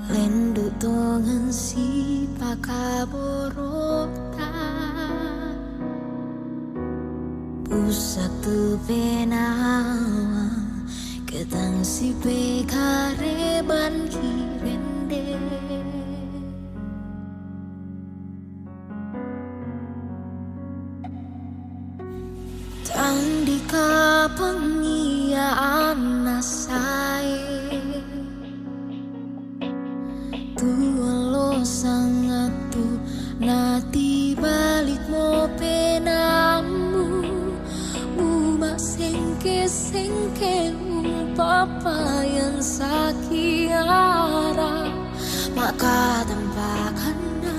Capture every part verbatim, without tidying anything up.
Lendu' tongan si pakaborota, pusat tu penawa, ketang si pekareban kirende. Tang di kapangiaan nasae, tuan lo sangatu nati balik mo penamu, buma sengke-sengke umpapayan sakiara, maka tampakanna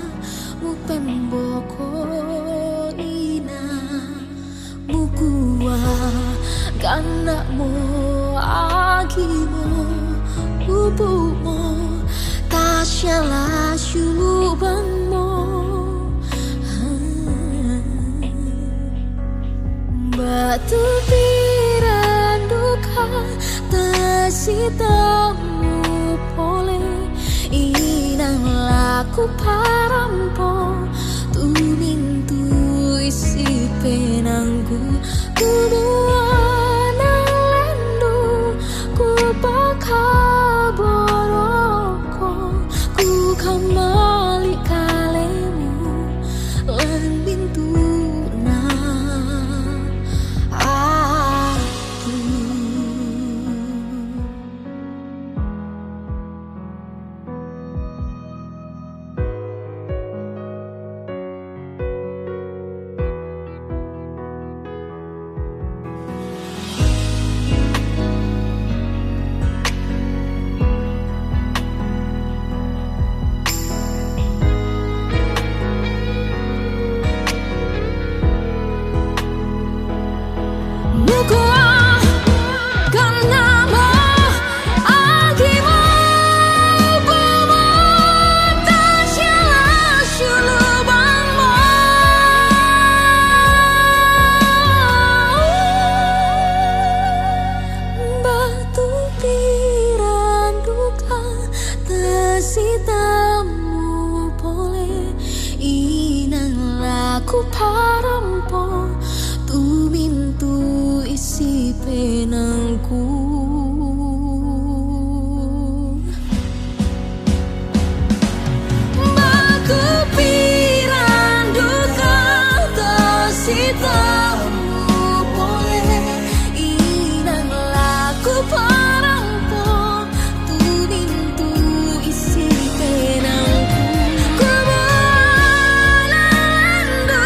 mupemboko ina. Mukua ganna'mo, agimo, pupu'mo, tasiala sulubangmo. Batu piranduka tasitamu pole, inang laku parampo, tumintu isi penangku, tubuana lendu ku pakaboroko, ku kamali kalemu, lan mintuna aku. Mukua ganna'mo, agimo, pupu'mo, tasiala sulubangmo. Batu piranduka tasitamu pole, inang laku parampo, tumintu isi penangku. Batu piranduka tasitamu pole, inang laku parampo, tumintu isi penangku. Kubuana lendu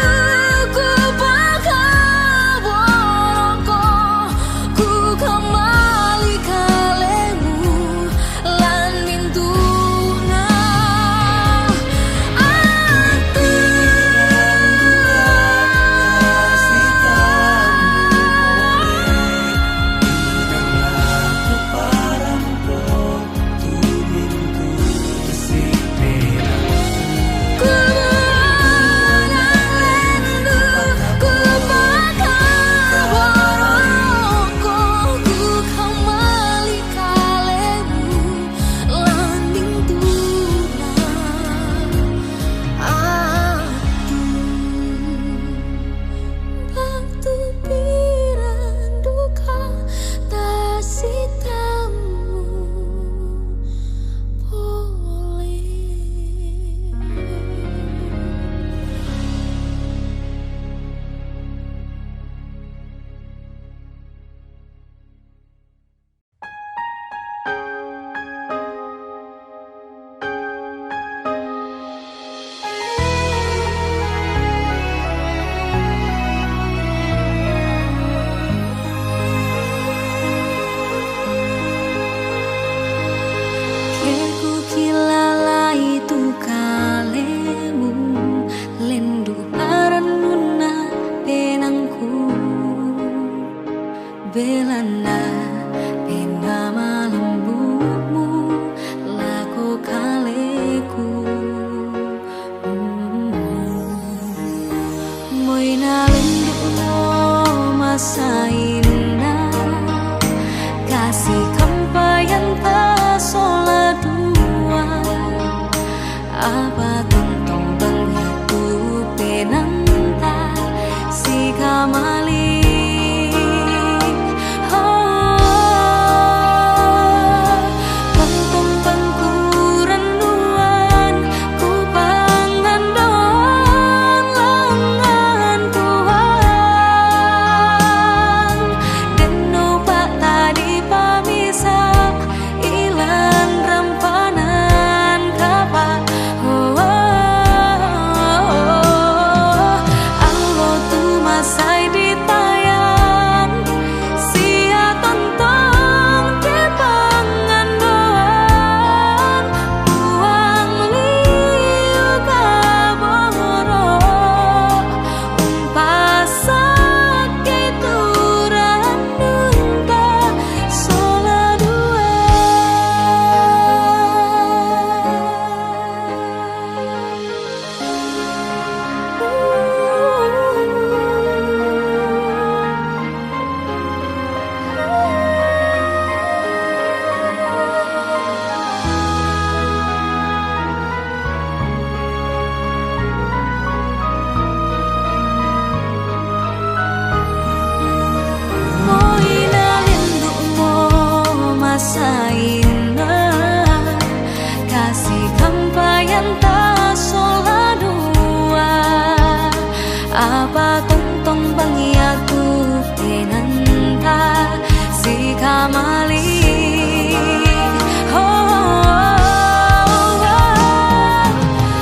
Apa tontong bang yatu penanta sikamali. Oh, tontong bang kuranduan, kupangandoan langan Tuhan. Denno pak tadi pamisa ilan rampanan kapa. Oh, allo tu masai ditayan sia tontong te pangandoan Puang liu kaboro. Umpasa keitu randunta sola dua. Moina lindu'mo masaina, kasi kampayanta sola dua. Apa tontong bang yatu penanta sikamali. Oh,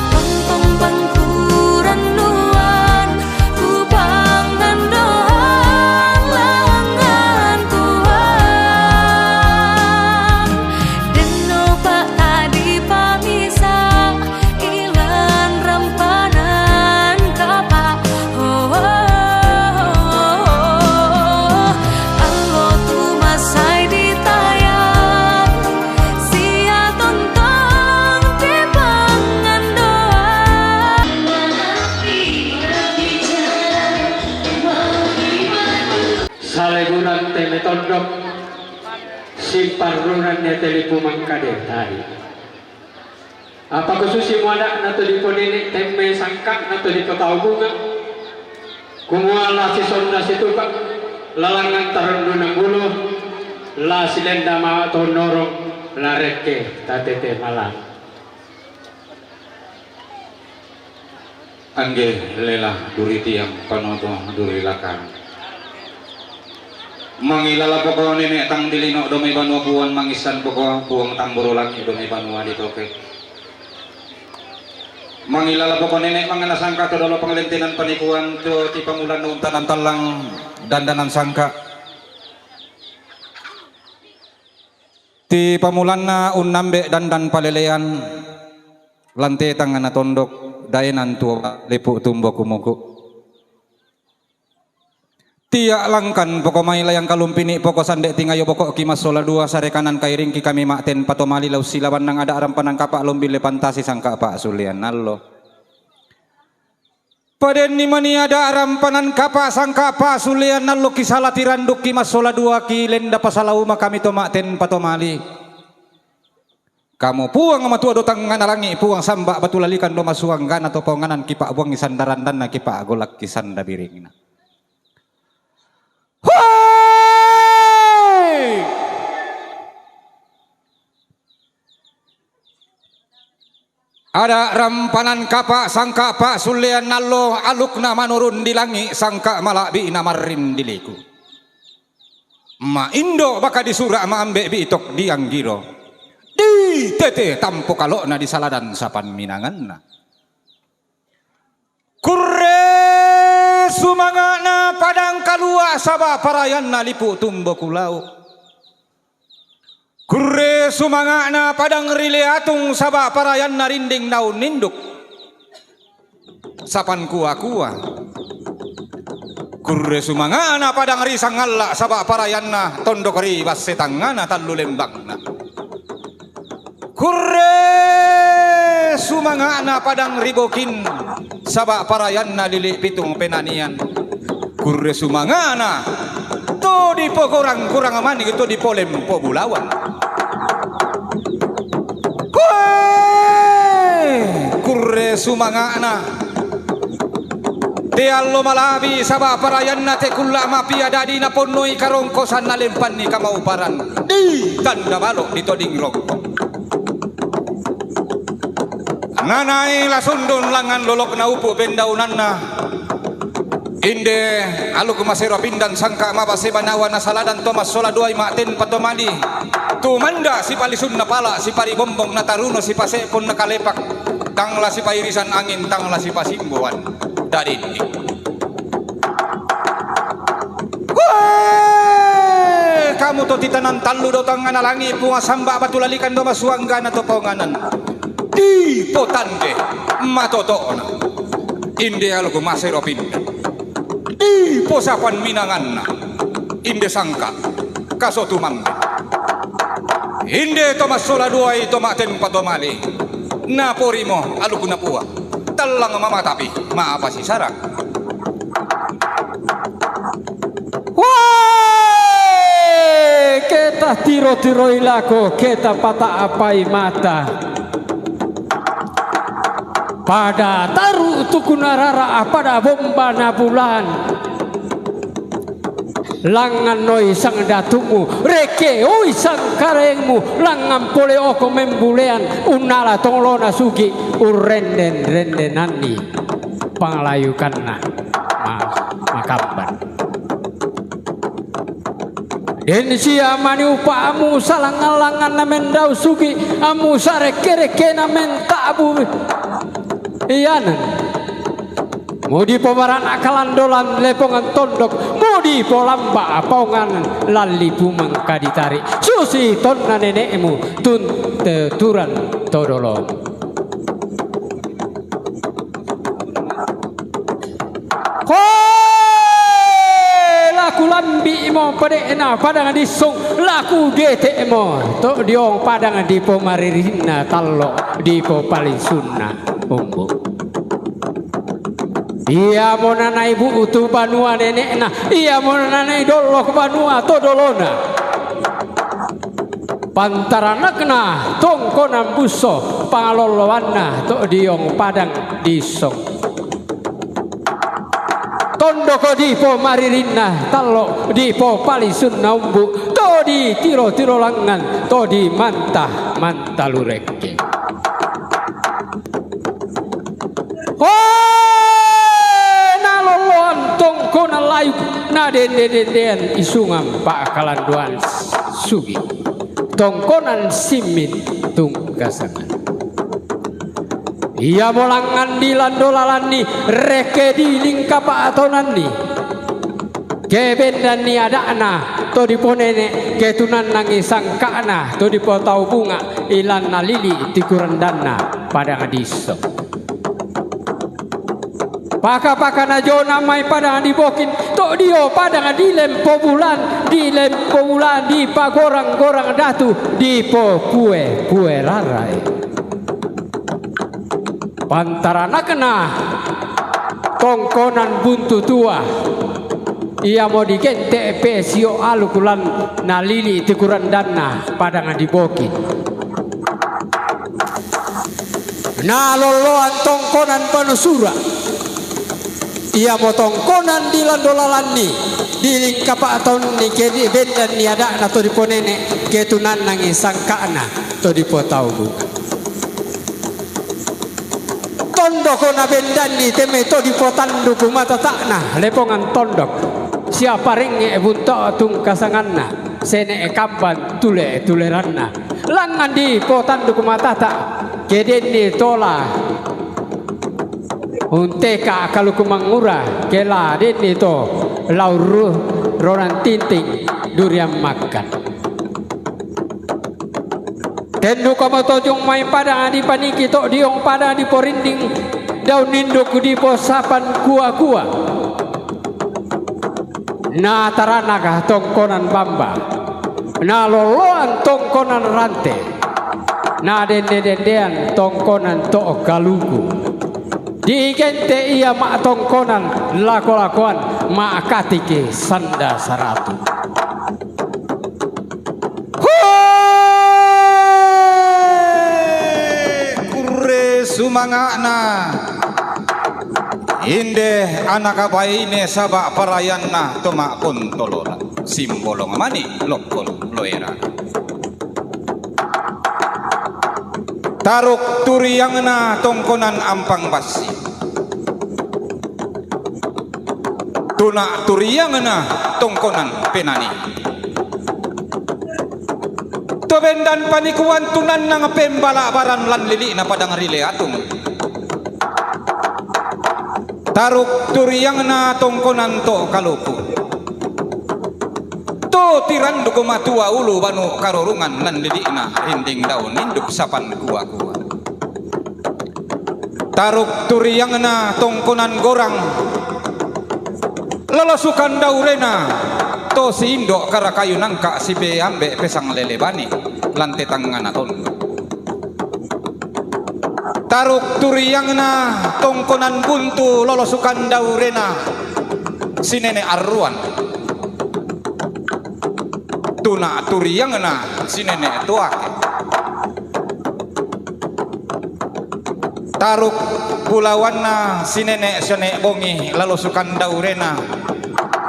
tontong bang kuranduan, kupangandoan langan Tuhan. Denno pak tadi pamisa ilan rampanan kapa. Oh, allo tu masai ditayan sia tontong te pangandoan. Saleguran te metondok, simparrunan ne te lipu mangkade tadi. Apa kususi muada'na to diponene' temme sangka'na to dipotau bunga', kumua la sisonna situka', lalangngan tarundunan bulu, la silenda ma to norong, la rekke tatete malang. Angge lela duri tiang panoto duri lakang. Mangilala poko nene' tang dilino do mai banua puang, mangissan poko puang tamburu langi' do mai banua ditoke. Mangilala poko nene' mangana sangka to dolo pangalentenan panikuan to ti pamulanna untanan tallang dandanan sangka. Ti pamulanna unnambe' dandan palelean, lante tangngana tondok, daenan tuo lipu tumbo kumuku. Tia' langkan poko mai layang kalumpini' poko sande' tingayo boko'ki massola dua sare kanan kairingki kami ma'ten patomali lau silabannang ada' rampanan kapa' lombile pantasi sangka' pa'sullean allo. Padenni mani ada' rampanan kapa' sangka' pa'sullean allo kisala tirandukki massola duaki lenda pasalauma kami to ma'ten patomali. Kamu Puang Matua do tangngana langi', Puang samba' batu lalikan do masuanggana to paongananki pa'buangi sanda randanna kipa'golakki sanda biringna. Hoi! Ada' rampanan kapa' sangka' pa'sullean allo, alukna manurun di langi' sangka' mala'bi'na marrin di liku. Ma'indo' baka di sura' ma'ambe' bi'tok di anggiro. Di tete tampo kalo'na di saladan sapan minanganna. Kurre sumanga'na padang kalua' saba' parayanna lipu tumbo kulau. Kurre sumanga'na padang ri Leatung saba' parayanna rinding daun ninduk. Sapan kua-kua. Kurre sumanga'na padang ri Sangalla' saba' parayanna tondok ri basse tangngana tallu lembangna. Kurre sumanga'na padang ri Bokin saba' parayanna lili' pitung penanian. Kurre sumanga'na to dipokorang-korang mani to dipolempo bulawan. Koe! sumanga'na. Te allo malabi saba' parayanna te kulla' mapia dadi naponnoi karongkosan nalempanni kamauparan. Di tanda balo' di toding rongko. Nanai la sundun langngan lolokna upu' pendaunanna. Inde aluk masero pindan sangka' mabase banawa nasaladan to massola duai ma'tenpa to mali. Tumanda sipalisunna pala' siparibombong nataruno sipase'pon nakalepak. Tang la sipairisan angin, tang la sipasimboan. Dadi indi. Wee! Kamu to titanan tallu dao tangngana langi' Puang samba' batu lalikan dao masuanggana to paonganan. Dipotande matoto'na. Inde aluk masero pindan. Diposapan minanganna. Inde sangka'. Kaso tumambe. Inde to massola duai to ma'tenpa to mali. Naporimo aluk napua. Tallang mamatapi ma'apa sisarang. Wee! Keta tiro-tiroi lako, keta pata'apai mata. Pada taru' tukuna rara', pada bomba na bulan. Langngan oi sang datu'mu, rekke oi sang karaengmu, langngan pole oko membulean, unnala tolona sugi', urrenden-rendenanni panglayukanna ma-, makamban. Den sia mani upa'mu salangngan-langnganna mendao sugi', ammu sarekke-rekkena menta'bu ianan. Mudipo bara'na kalandolan lepongan tondok, mudipo lamba' paonganan lalli pumangka ditari', susi tonna nene'mu tun-, te-, turan todolo. Koe laku lambi'mo pade'na padang dissong, laku dete'mo to diong padang dipomaririnna tallo', dipopalisunna umbu'. Iamo nanai bu'tu banua nene'na, iamo nanai dollok banua to dolona. Pantaranakna tongkonan busso, pangalolloanna to diong padang dissong. Tondoko dipomaririnna tallo', dipopalisunna umbu', to ditiro-tiro langngan, to dimanta-manta lurekke. Hoe, nalolloan tongkonan layuk, nadende-dendean isungan pa'kalandoan sugi'. Tongkonan simmin tungkasangan. Iamo langngan dilando lalanni, rekke dilingkapa' tonanni. Ke bendanni ada'na to diponene', ke tunannangi sangka'na to dipotau bunga', ilanna lili' tikurandanna padang disso. Paka-pakana jona mai padang dibokin, to dio padang dilempo bulan, dilempo bulan, dipagorang-gorang datu, dipokue-kue rarae. Pantaranakna tongkonan buntu tua, iamo digente' pesio aluk lan nalili' tikurandanna padang dibokin. Nalolloan tongkonan panusura, iamo tongkonan dilando lalanni, dilingkapa' tonanni ke dibendanni ada'na to diponene', ke tunannangi sangka'na to dipotau bunga'. Tondoko nabendanni te mai to dipotanduku matata'na lepongan tondok, sia parengnge' bunto' tungkasanganna, sene' kamban tule-tuleranna. Langngan dipotanduku matata', ke denni to la unteka' kaluku mangura, ke la denni to la urru ronang tinting durian makkan. Tendukomo to diong mai padang dipaniki to diong padang diporinding daun ninduk diposapan kua-kua. Nataranaka tongkonan bamba, nalolloan tongkonan rante, nadende-dendean tongkonan to' kaluku. Digente' ia ma'tongkonan lako-lakoan ma'katiki sanda saratu. Hoe! Kurre Sumanga'na inde ana' baine saba' parayanna to ma'pontolora, simbolong mani lokkon loera. Taruk turiangna tongkonan ampang bassi. Tuna turiangna tongkonan penani. To bendan panikuan tunannang pembalabaran lan lili'na padang ri Leatung. Taruk turiangna tongkonan to kaluku. To tiranduk matua ulu banu karorungan lan lili'na rinding daun induk sapan kua-kua. Taruk turiangna tongkonan gorang. Lolosukan daurena to si indo' karakayu nangka sipeambe' pesang lele bani lan te tangngana tondu'. Taruk turiangna tongkonan buntu lolosukan daurena si nene' arruan. Tuna turiangna si nene' toake. Taruk bulawanna si nene' sione' bongi lalosukan daurena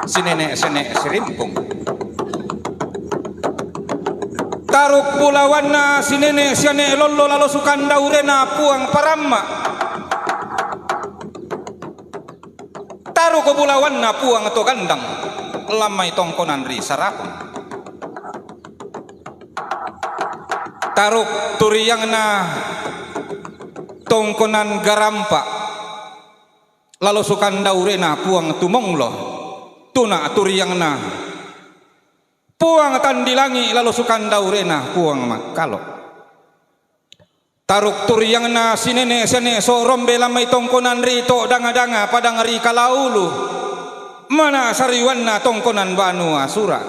si nene' sione' sirimpung. Taruk bulawanna si nene' sione' lollo lalosukan daurena Puang Paramma. Taruk bulawanna Puang to gandang lammai tongkonan ri Sarapung. Taruk turiangna tongkonan garampa lalosukan daurena Puang Tumonglo. Tuna turiangna Puang Tandilangi lalosukan daurena Puang Makkalo. Taruk turiangna si nene' sione' sorombe lammai tongkonan ri to danga-danga padang ri Kalaulu. Mana sariwanna tongkonan banua sura.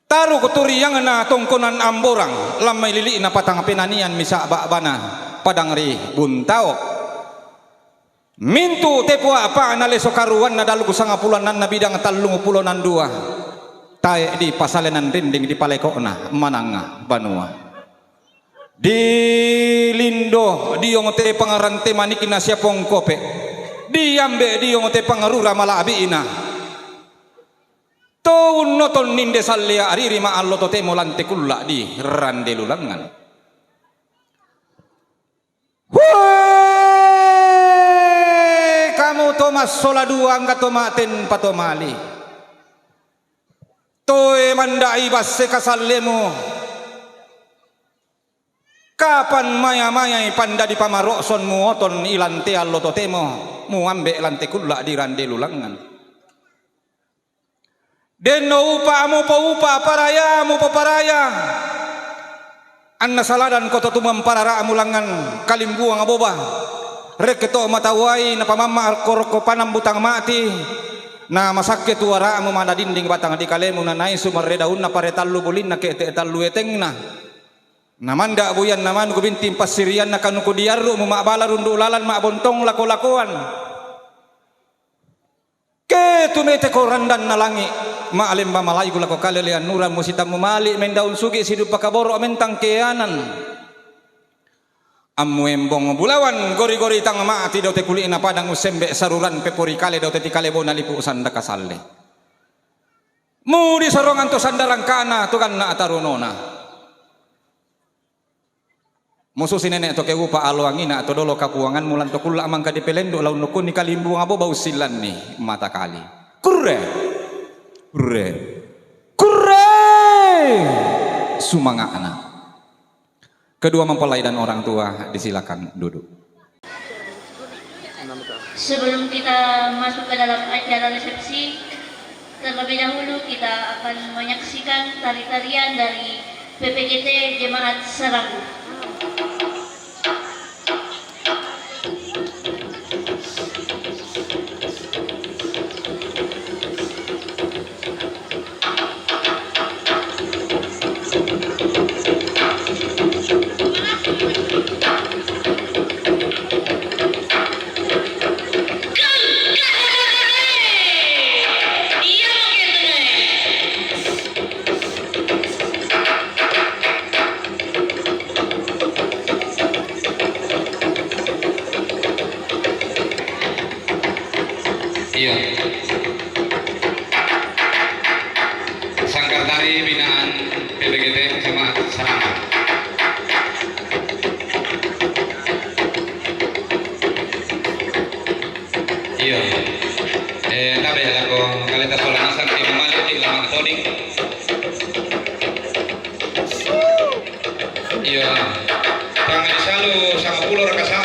Taruk turiangna tongkonan amborang lammai lili'na patang penanian misa' ba'bana padang ri Buntao. Mintu' te pua'pa'na leso karuanna dalu sangpulo annanna bidang tallung pulo nandua. Tae' dipasalenan rinding dipaleko'na mananga banua. Dilindo diong te pangrante manikna sia pongkope'. Diambe' diong te pangrura mala'bi'na. To unnoton ninde sallea'riri ma'allo totemo lan te kulla' di rande lulangngan. Hoe! Kamu to massola dua angga to ma'ten patomali. Toe manda'i basse kasallemu. Kapan maya-mayai pandadi pamaro'sonmu oton ilan te allo totemo muambe' lan te kulla' di rande lulangngan. Denno upa'mu poupa', parayamu poparaya. Anna saladanko to tumamparara'mu langngan kalimbuang boba. Rekke to matauai napamamma' rokko-rokko panambutang ma'ti. Na masakke tuara'mu ma'na dinding batang di kalemu, na naisu marre daunna pare tallu bulinna ke'te' tallu etengna. Na manda' buyanna manu binting passirianna kanuku diarru'mu ma'bala rundu' lalan ma'bontong lako-lakoan. Ke tumeteko randanna langi', ma'lemba malaiku lako kale leannuran musitammu mali' mendaun sugi' sidupa kaboro' mentang keanan. Ammuembong bulawan gori-gori tang ma'ti dao te kuli'na padang ussembe' saruran pepori kale dao te ti kale bona lipu' sanda kasalle. Mudi sorongan to sanda rangkana to ganna' tarunona. Musu si nene' to keupa aloangina to dolo kapuanganmu lan to kulla' mangka dipelendu' la unnukkunni kalimbuang boba ussillanni mata kali. Kurre! Kurre! Kurre! Sumanga'na. Kedua mempelai dan orang tua disilakan duduk. Sebelum kita masuk ke dalam acara resepsi, terlebih dahulu kita akan menyaksikan tari-tarian dari P P G T Jemaat Sarang.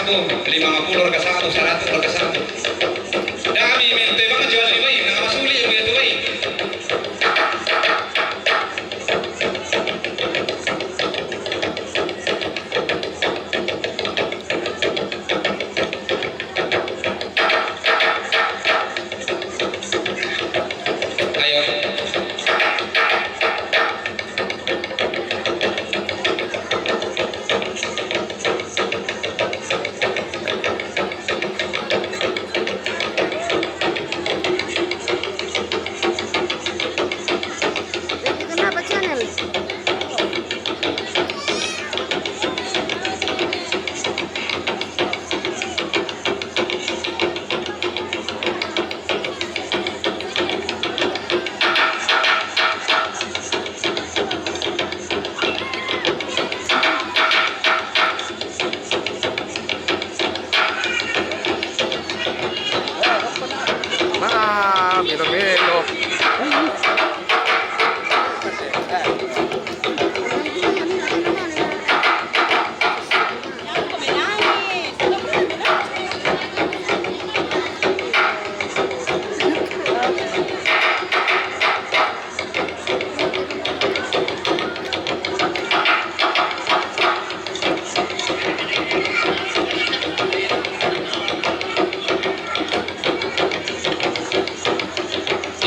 Limang puluh raka satu, saratus raka satu. Dami men te bang jual lima ini, nama sulit yang begitu baik. Ayo. Kenapa channel? Ah, mira, mira.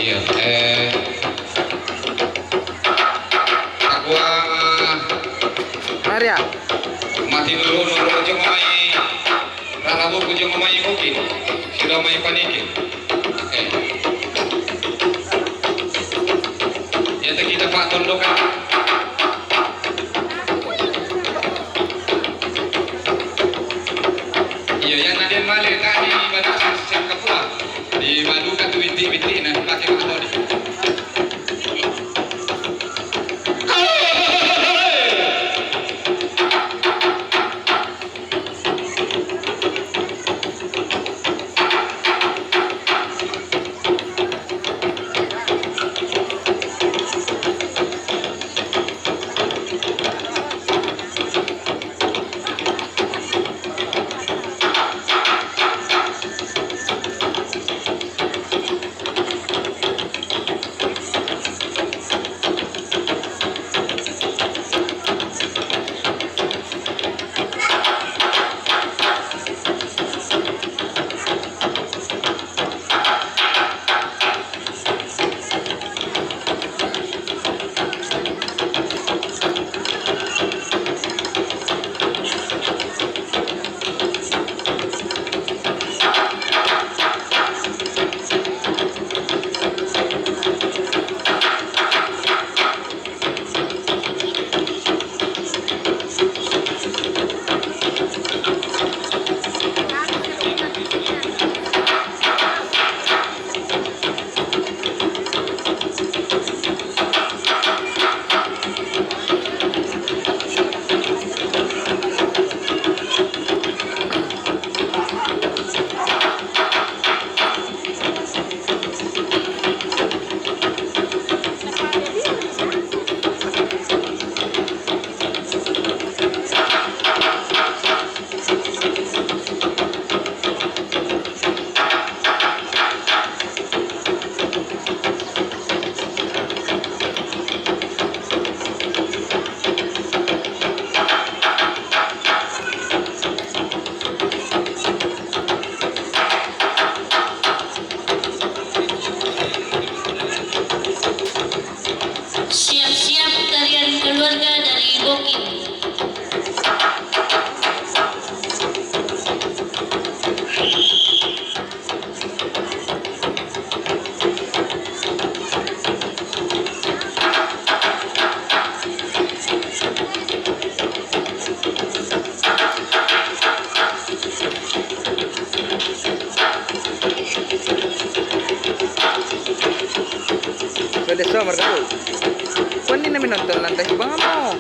Iya, eh, aku, ah, Maria. Mati dulu, nurut aja, Mama. Rana buku jeung mamai kopi. Sudah mai paniki. Eh. Ya, teh kita Pak Tondokan. Iya, ya, nanti malik tadi pada siap kapula. Di Maduka tuh bintik-bintik, nah, pakai Pak Todi. Siap-siap tarian keluarga dari Bokim. Pwede sa, Marco. Kuwan din namin nonton lang tayo. Banga mo.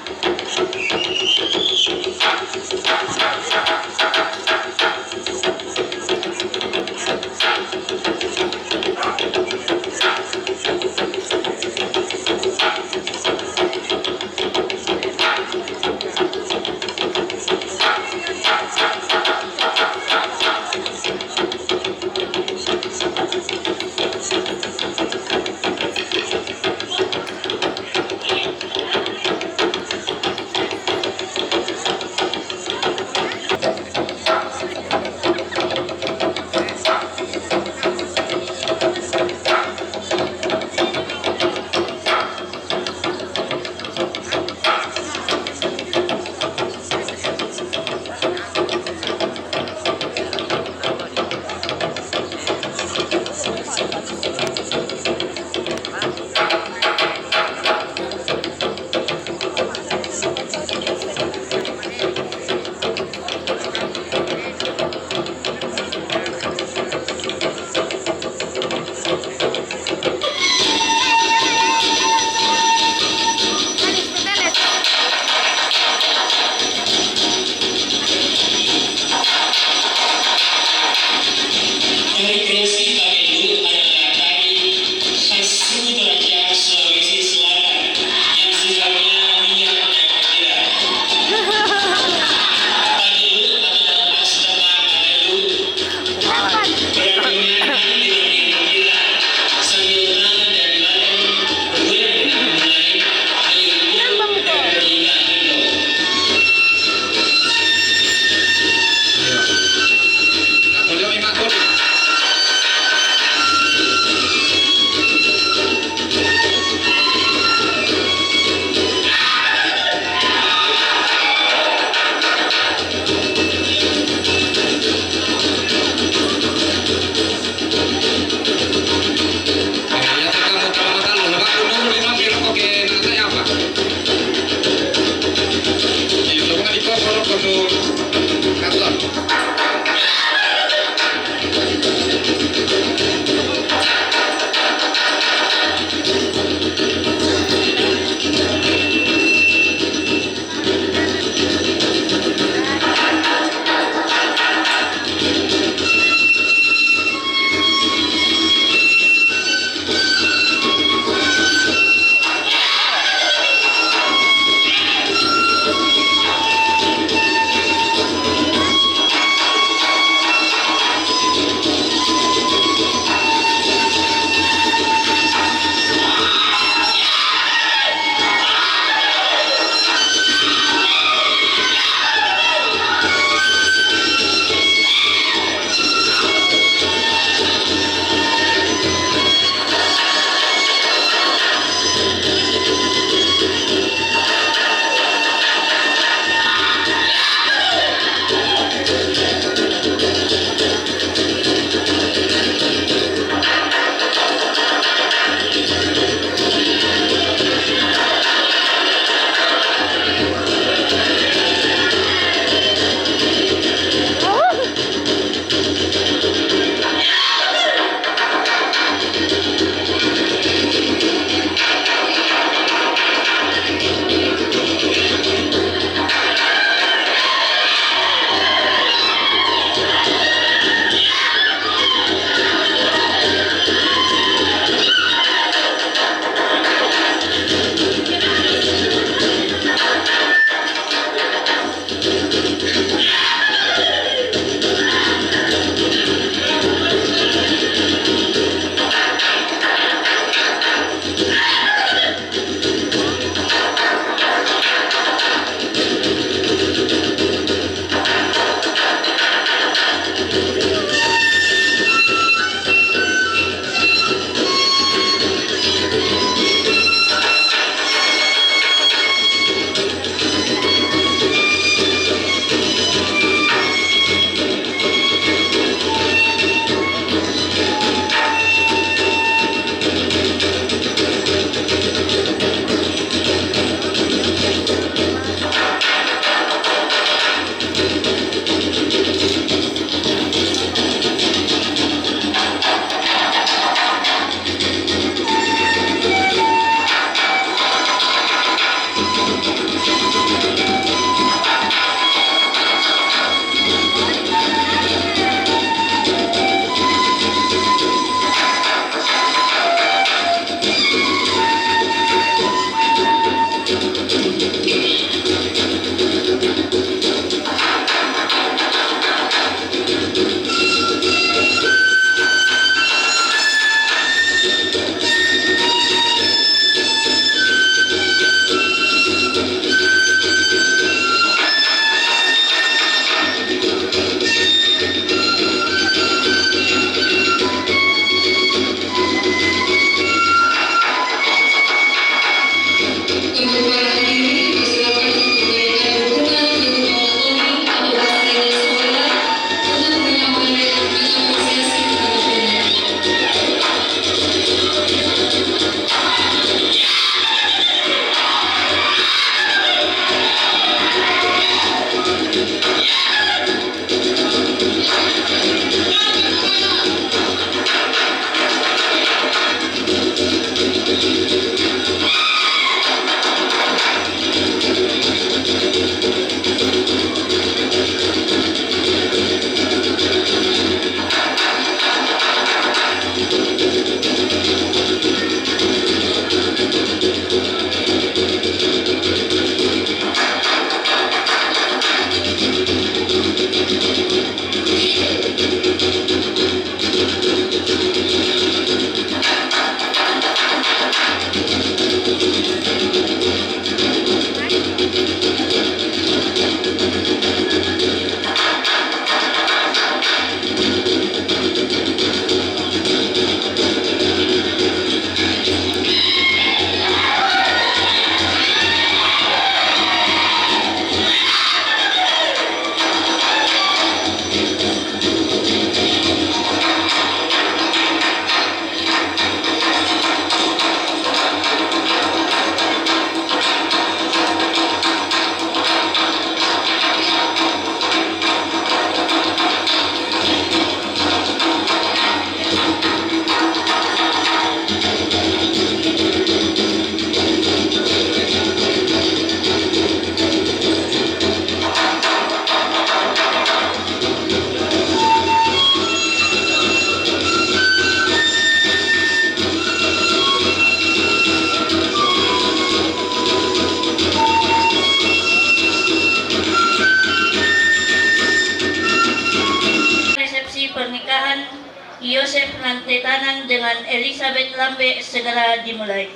Yosef Rantetanan dengan Elizabeth Lambe segera dimulai.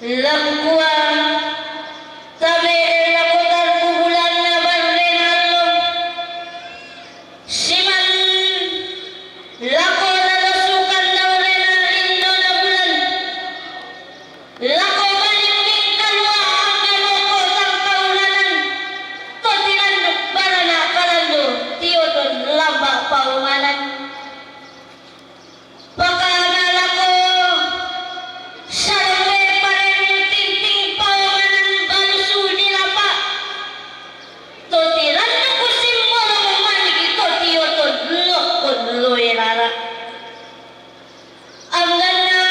Laku kua, tame lako targugulan na barrena allo, siman lako lalosukan daurena lindona bulan, lako balik mingkalua angga loko tangkaulanan, to tinanduk barana kalando tioton lamba paunganan. Pakana lako sarwe parenu tinting pawanganan balusu di lapa, to tiranduk simbolo maniki to tioton lokon loe rara. Angganna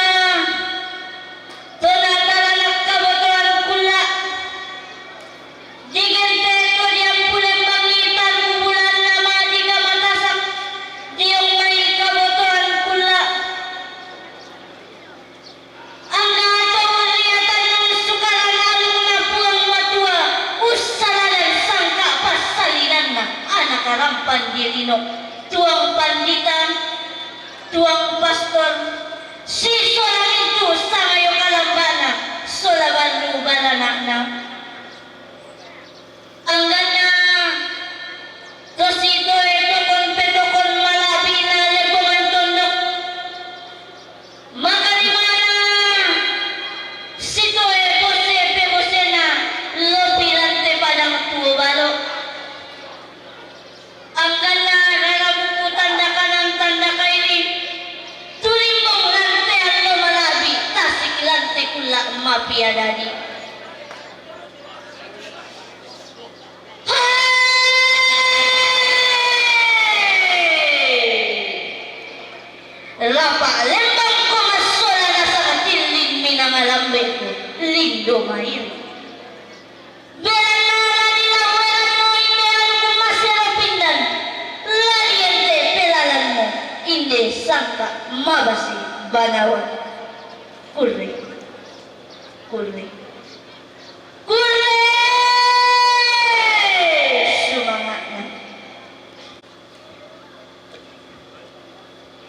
to na taranak kabotoan kulla, digente to diampulen bangi targugulan nama di kamatasak, diongai kabotoan kulla. Angga to riatan sukaran alukna Puang Matua, ussaladan sangka passalinanna anak rampan di lino, tuang pandita, tuang pastor, sisola mintu sangayo kalambana, sola bandu baranakna. Angganna to sitoe tokon petokon malabina lepongan tondok, makalimana sitoe bose pebosena lopi lante padang tuo balo. Angganna rara buku tanda kanan tanda kairi, tulimbong lante allo malabi, tasik lante kulla mapiadadi. Rapa lembang ko massola nasang tillin minanga lambeku lindo mairi. Belanna la dilaweranno inde alukku masero pindan, la diente pelalanno inde sangka mabase banawa. Kurre, kurre, kurre! Sumanga'na.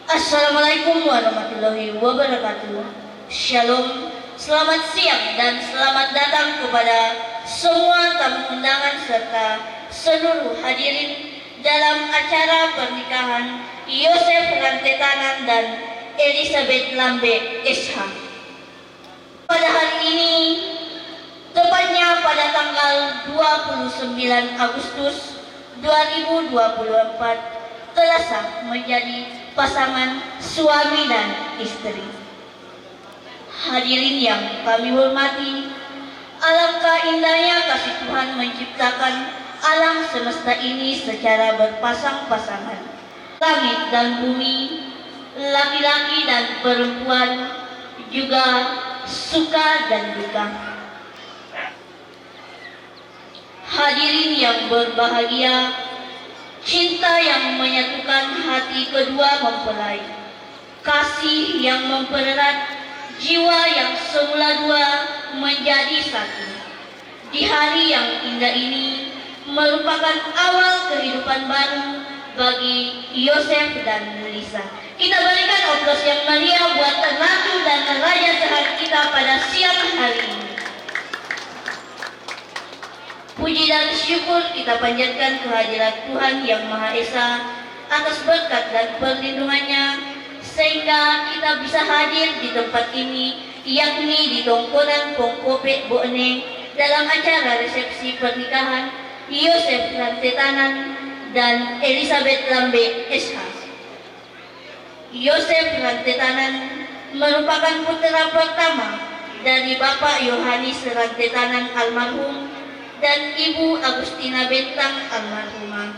Assalamualaikum warahmatullahi wabarakatuh. Shalom, selamat siang dan selamat datang kepada semua tamu undangan serta seluruh hadirin dalam acara pernikahan Yosef Rantetanan dan Elizabeth Lambe S H. Pada hari ini, tepatnya pada tanggal dua puluh sembilan Agustus dua ribu dua puluh empat, telah sah menjadi pasangan suami dan istri. Hadirin yang kami hormati, alangkah indahnya kasih Tuhan menciptakan alam semesta ini secara berpasang-pasangan. Langit dan bumi, laki-laki dan perempuan, juga suka dan duka. Hadirin yang berbahagia, cinta yang menyatukan hati kedua mempelai, kasih yang mempererat jiwa yang semula dua menjadi satu. Di hari yang indah ini merupakan awal kehidupan baru bagi Yosef dan Lisa. Kita berikan oplos yang meriah buat Ratu dan Raja Sehari kita pada siang hari ini. Puji dan syukur kita panjatkan kehadirat Tuhan Yang Maha Esa atas berkat dan perlindungannya, sehingga kita bisa hadir di tempat ini, yakni di Tongkonan Pongkope Bone, dalam acara resepsi pernikahan Yosef Rantetanan dan Elizabeth Lambe S H. Yosef Rantetanan merupakan putra pertama dari Bapak Yohanes Rantetanan almarhum dan Ibu Agustina Bentang almarhumah,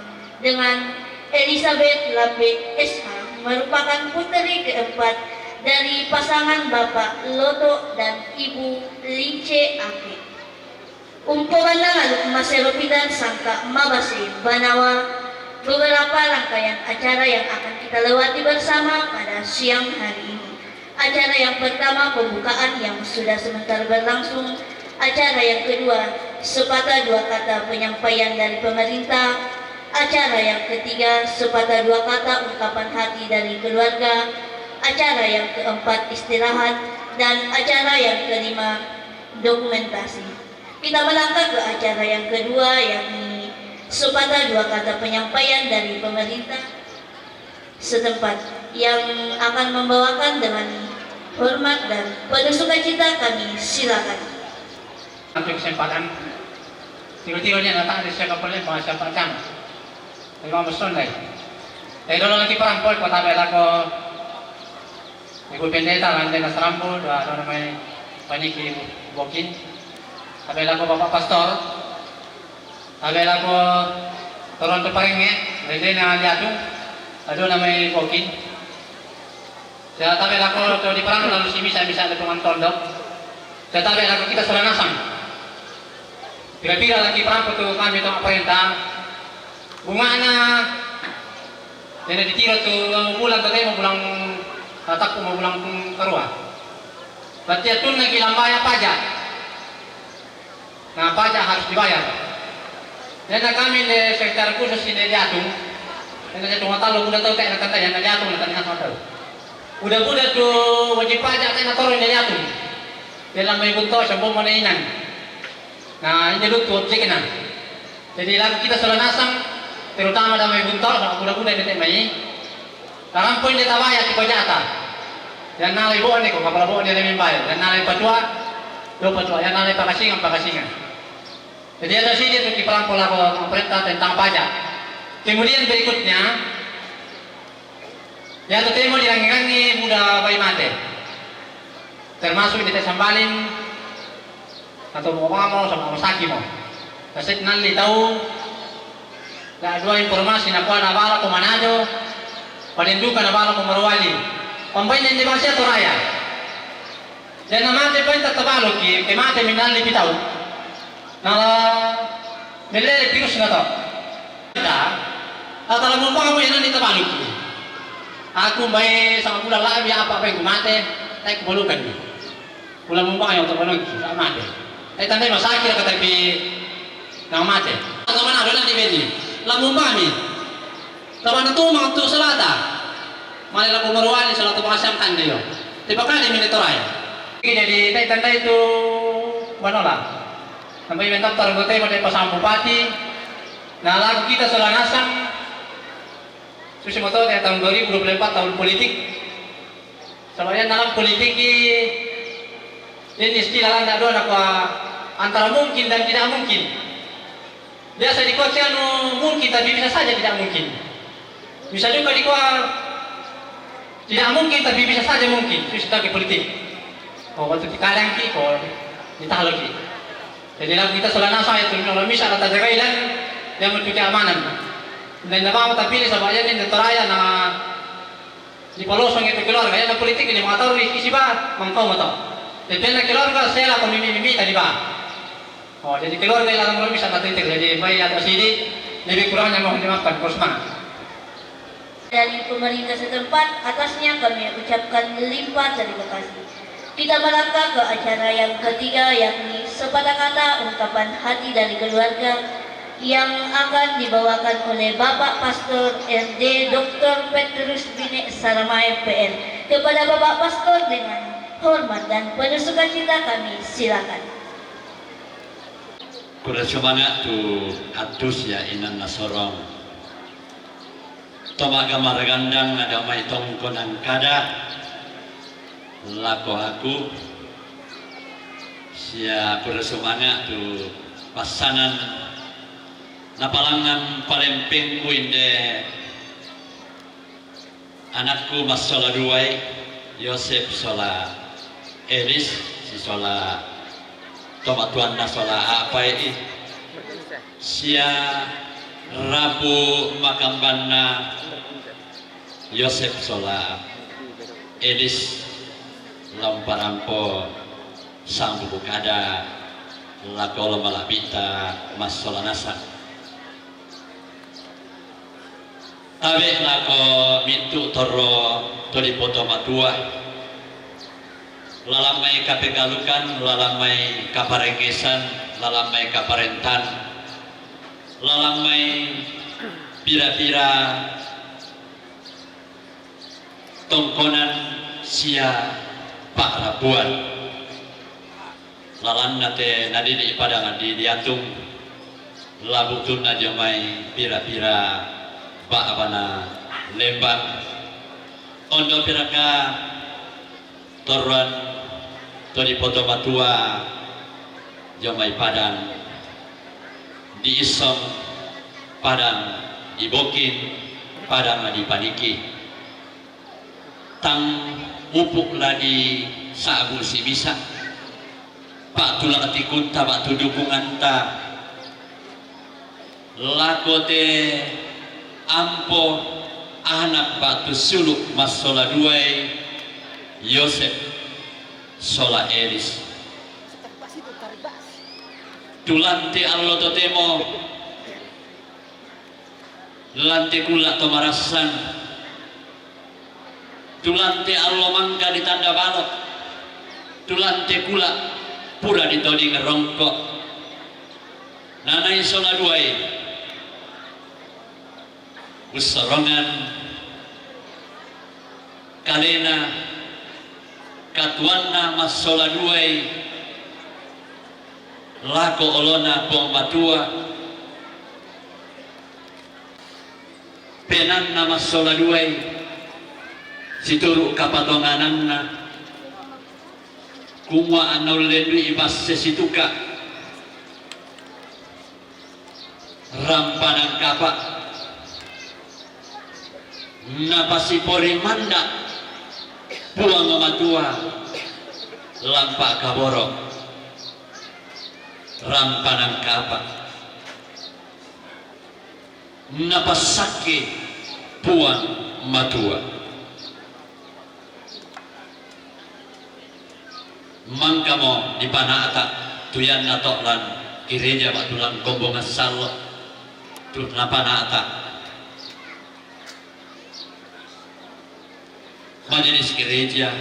dengan Elizabeth Lambe S H merupakan putri keempat dari pasangan Bapak Loto dan Ibu Lince Ake. Umpamana ngaluk masero pindan sangka mabase banawa, beberapa rangkaian acara yang akan kita lewati bersama pada siang hari ini. Acara yang pertama pembukaan yang sudah sebentar berlangsung. Acara yang kedua, sepatah dua kata penyampaian dari pemerintah. Acara yang ketiga, sepatah dua kata ungkapan hati dari keluarga. Acara yang keempat, istirahat. Dan acara yang kelima, dokumentasi. Kita melangkah ke acara yang kedua, yakni sepatah dua kata penyampaian dari pemerintah setempat yang akan membawakan dengan hormat dan penuh sukacita kami silakan. Untuk kesempatan, tiba-tiba dia datang dari siapa pun, bahasa Pak Cang. Dari Mama Sunday. Dari dulu lagi perang, Pak, kota bela ko Ibu Pendeta, Rande Nasrambu, dua, dua namanya Paniki Bokin. Tabe lako Bapak Pastor. Tabe lako Toronto Parenge, Rende na Liatu, ado namanya Bokin. Saya tabe lako to di perang lalu si misa-misa ada pengan tondok. Saya tabe lako kita salah nasang. Pira-pira lagi perang tu kami tu perintah. Bungana, jadi ditiro tu bulan tu, mau bulan, tatak mau bulan karua. Berarti atun lagi lambaya pajak. Nah, pajak harus dibayar. Dan kami le sekitar khusus ini diatung. Dan diatung tahu budak tahu tak nak kata yang diatung nak kata tahu. Budak-budak tu wajib pajak tak nak turun diatung. Dalam mai bunto sebelum mana inang. Nah, ini dulu tu objek nah. Jadi lagu kita salah nasang, terutama dalam mai bunto, sama budak-budak ini mai. Dalam poin dia tabaya tipe jata. Yang nalai buat ni, kau kapal buat dia lebih baik. Yang nalai patua, dua patua. Yang nalai pakasingan, pakasingan. Jadi ada sini tu kipalang pola pemerintah tentang pajak. Kemudian berikutnya, ya tu temo dirangi-rangi budak bayi mate. Termasuk di Sambalin atau mau mamo sama mau saki mau. Kaset nalli tahu. Nah, dua informasi na kuana bala ko Manado. Paling duka na bala ko Morowali. Pambaina di Masia Toraya. Dan na mate paling tak tabalu ki, ke mate minalli pitau. Nala melele virus na to. Kita, atau lamun bang aku yang nanti tabalu ki. Aku bae sama pula labi apa bae ku mate, tak balukan ni. Pula mun bang yang tabalu ki, tak mate. Eh tandai masaki kata pi nang mate. Atau mana ada nanti beni. Lamun bang ni. Tabana tu mangattu salata. Male lako Morowali salata pangasang kande yo. Tepakade mine Toraya. Jadi tai tandai tu manola. Sampai mendaftar anggota mode pasang bupati. Nah, lagu kita sola nasang. Susi moto tahun dua ribu dua puluh empat tahun politik. Sebenarnya dalam politik ini istilah anda dua apa antara mungkin dan tidak mungkin. Biasa dikocok anu mungkin tapi bisa saja tidak mungkin. Bisa juga dikocok tidak mungkin tapi bisa saja mungkin. Itu istilah politik. Oh, waktu kita yang ki, oh, kita lagi. Jadi lagu kita sola nasang itu kalau misal ada jaga ilan yang untuk keamanan. Dan nama tapi ini sama aja nih Toraya nama di palosong itu keluarga, ya politik ini mau tahu isi ba mangkau mau tahu. Jadi na keluarga saya lah pemimpin mimi tadi ba. Oh, jadi keluarga yang dalam bisa kata itu, jadi baik atau sini lebih kurangnya mohon dimaafkan, terus semangat. Dari pemerintah setempat, atasnya kami ucapkan limpah terima kasih. Kita melangkah ke acara yang ketiga, yakni sepatah kata ungkapan hati dari keluarga yang akan dibawakan oleh Bapak Pastor R D Doktor Petrus Bine Saramae P L. Kepada Bapak Pastor dengan hormat dan penuh sukacita kami silakan. Kura sumanga tu atus ya inan nasorong. Tomaga maragandang ada mai tongkonan kada lako aku sia kura sumanga tu pasanan napalangan palempengku inde anakku massola duai, Yosep sola Elis, si sola tomatuanna sola apai i. Sia rapu makambanna Yosep sola Elis lamparampo sambuku kada lakolo malabita massola nasang. Tabe lako mintu torro to dipoto matua. Lalang mai kapegalukan, lalang mai kaparengesan, lalang mai kaparentan, lalang mai Pira-pira tongkonan sia pa'rapuan. Lalanna te nadidi' padang di Diatung, labutunna dio mai pira-pira ba'bana lembang. Ondo piraka torroan to dipotomatua dio mai padang di Issong, padang di Bokin, padang di Paniki. Tang upu' la disa'bu simisa', pa'tulak tikunta ba'tu dukunganta lako te ampo anak ba'tu sulu' massola duai, Yosep sola Elis. Tu lan te allo totemo lan te kula' to marassan, tu lan te allo mangka ditanda balo', tu lan te kula' pura ditoding rongko'. Nanai sola duai, ussorongan kalena katuanna massola duai lako olona Puang Matua, penaanna massola duai, situru' kapatongananna, kumua anna ullendui basse situka', rampanan kapa', napasipori manda' Puang Matua lampa' kaboro', rampanan kapa', napassakke Puang Matua. Mangkamo dipana'ta' tu ianna to' lan gereja ba'tu lan kombongan sallo', tu napana'ta' majelis gereja.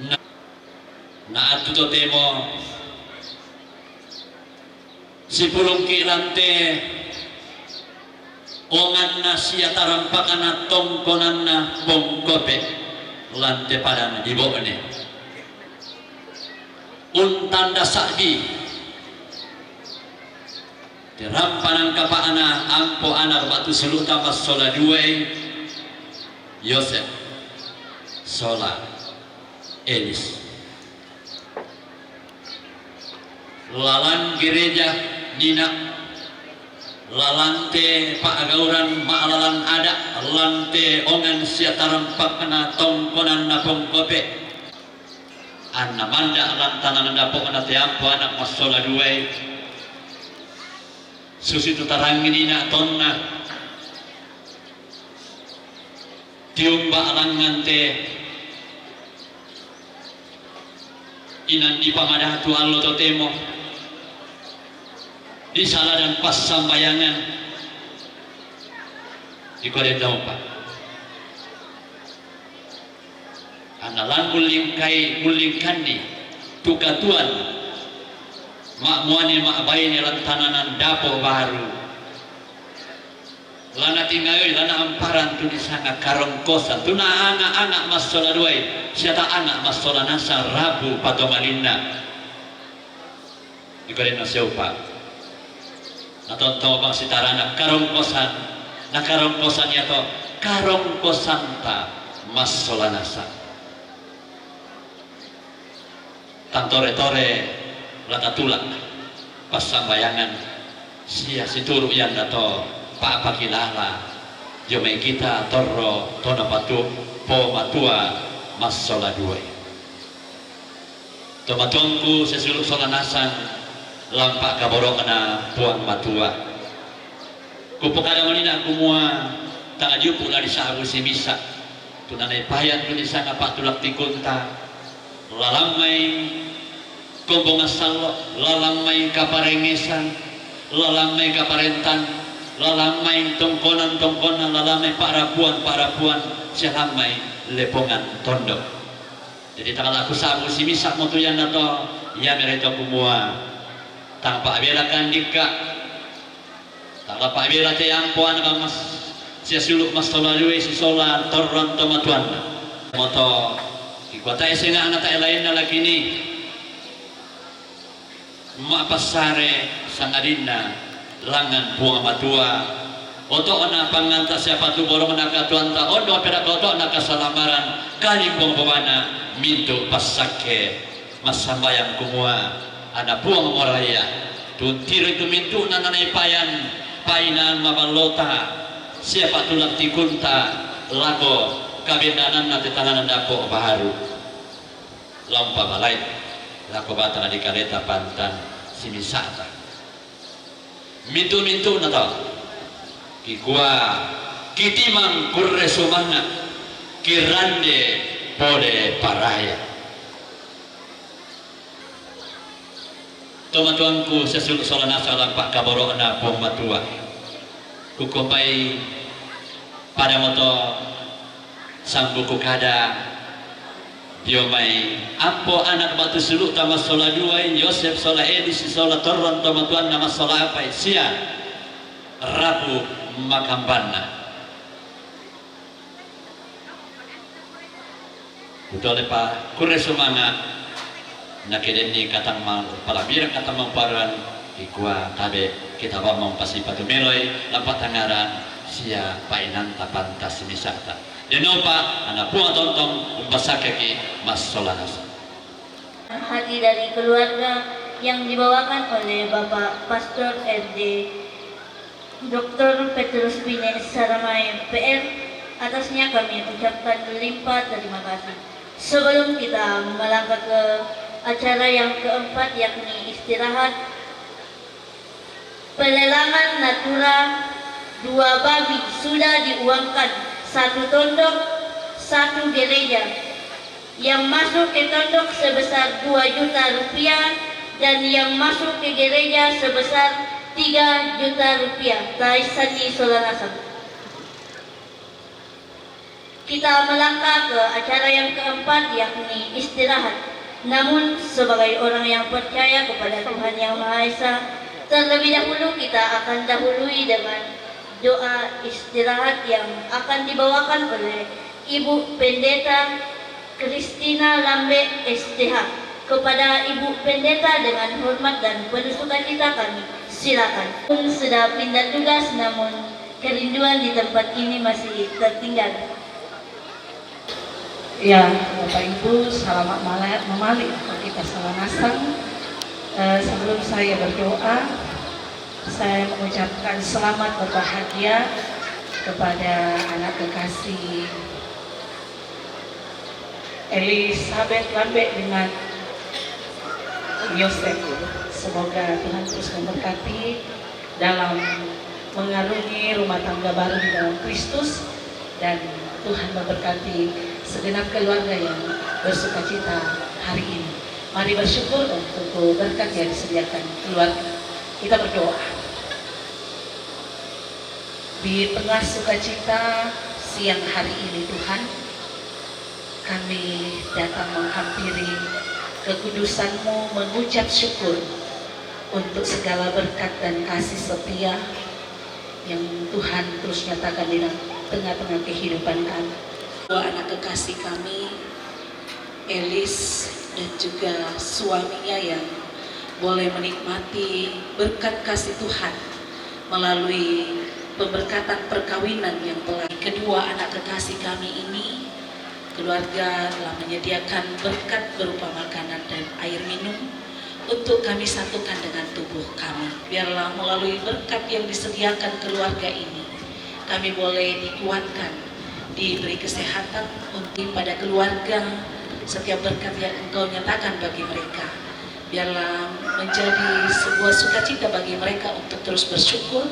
Na, na attu totemo sipulungki' lan te onganna sia tarampakna tongkonanna Pongkope' lan te padang di Bo'ne. Untanda sa'bi te rampanan kapa'na ampo ana' ba'tu sulu'ta massola duai, Yosep sola Elis. Lalan gereja nina', lalan te pa'gauran ma'lalan ada', lan te ongan sia tarampakna tongkonanna Pongkope', anna manda' lan tanana dapo'na te ampo ana' massola duai, susitu tarangi nina' tonna, tiumba' langngan te inan dipamadatu allo totemo, disaladan passambayangan, dikua den daopa. Anna lan ullingkai, ullingkanni tu katuoan ma'muane ma'baine lan tananan dapo' baru, la natingaoi, la naamparan tu disanga karongkosan, tu naanga'-anga' massola duai sia taanga' massola nasang rabu patomalinna. Dikuadenno siupa'. Natonto bang sitarana karongkosan, na karongkosan iato karongkosanta massola nasang. Tang tore-tore la tatula' passambayangan sia situru' iannato pa'pakilala dio mai kita torro to napatu-, pomatua massola duai. Tomatuangku sisulu' sola nasang lampa' kaboro'na Puang Matua. Kupokada malina' kumua, tang diupu' la disa'bu simisa', tu nanai payan tu disanga pa'tulak tikunta, lalan mai kombongan sallo', lalan mai kaparengngesan, lalan mai kaparentan, lalan mai tongkonan-tongkonan, lalan mai pa'rapuan-pa'rapuan, sia lan mai lepongan tondo'. Jadi, tang la kusa'bu simisa' mo tu iannato, iami rai to kumua, tang pa'bela kandikka, Apabila te ampo anak mas sia sulu' massola dui sisola torrang tomatuanna. Moto, kikuatai senga'na tae lainna lakini. Ma'passare sangadinna langngan Puang Matua. Oto'na panganta siapa tu bolongna katuanta ondo pera oto'na kasalamaran kalimbong bobana mintu' passakke. Massambayang kumua, Ana Puang Moraia, tuntiroi tu mintu'na nanai payan, painang maballota, sia pa'tulang tikunta lako kabennananna te tanana dapo' baru. Laumpa balai lako batang dikaleta pantan simisa'ta. Mintu'-mintu'na tau. Kikua, kitimang kurre sumanga', kirande pole paraya. Tomatuangku sia sulu' sola nasang lampa kaboro'na Puang Matua. Kukombai pada moto sambuku kada dio mai ampo anak batu sulu'ta massola duai, Yosep sola Elis sola torrang tomatuanna massola apai sia rapu makambanna. Kutolepa kurre sumanga', nakedenni katammang palabirang katammang paran, kikua tabe' kita bamang pasipatu meloi lampa tangngarang sia painanta pantas misa'ta. Denopa ana Puang tontong umpasakkeki massola nasang. Hati dari keluarga yang dibawakan oleh Bapak Pastor R D Doktor Petrus Pine Saramae P R, atasnya kami ucapkan limpah terima kasih. Sebelum kita melangkah ke acara yang keempat, yakni istirahat, pelelangan natura, dua babi sudah diuangkan, satu tondok, satu gereja. Yang masuk ke tondok sebesar dua juta rupiah dan yang masuk ke gereja sebesar tiga juta rupiah. Taissanni sola nasang. Kita melangkah ke acara yang keempat, yakni istirahat. Namun, sebagai orang yang percaya kepada Tuhan Yang Maha Esa, terlebih dahulu kita akan dahului dengan doa istirahat yang akan dibawakan oleh Ibu Pendeta Christina Lambe, S T H. Kepada Ibu Pendeta, dengan hormat dan penuh sukacita kami silakan. Pun sudah pindah tugas, namun kerinduan di tempat ini masih tertinggal. Ya, Bapak Ibu, selamat mala-, mamali kita sola nasang. Eh, sebelum saya berdoa, saya mengucapkan selamat berbahagia kepada anak kekasih Elizabeth Lambe dengan Yosef. Semoga Tuhan terus memberkati dalam mengarungi rumah tangga baru di dalam Kristus, dan Tuhan memberkati segenap keluarga yang bersukacita hari ini. Mari bersyukur untuk berkat yang disediakan keluarga. Kita berdoa. Di tengah sukacita siang hari ini, Tuhan, kami datang menghampiri kekudusan-Mu, mengucap syukur untuk segala berkat dan kasih setia yang Tuhan terus nyatakan di tengah-tengah kehidupan kami. Dua anak kekasih kami, Elis dan juga suaminya, yang boleh menikmati berkat kasih Tuhan melalui pemberkatan perkawinan yang telah kedua anak kekasih kami ini, keluarga telah menyediakan berkat berupa makanan dan air minum untuk kami satukan dengan tubuh kami. Biarlah melalui berkat yang disediakan keluarga ini, kami boleh dikuatkan, diberi kesehatan untuk pada keluarga, setiap berkat yang Engkau nyatakan bagi mereka. Biarlah menjadi sebuah sukacita bagi mereka untuk terus bersyukur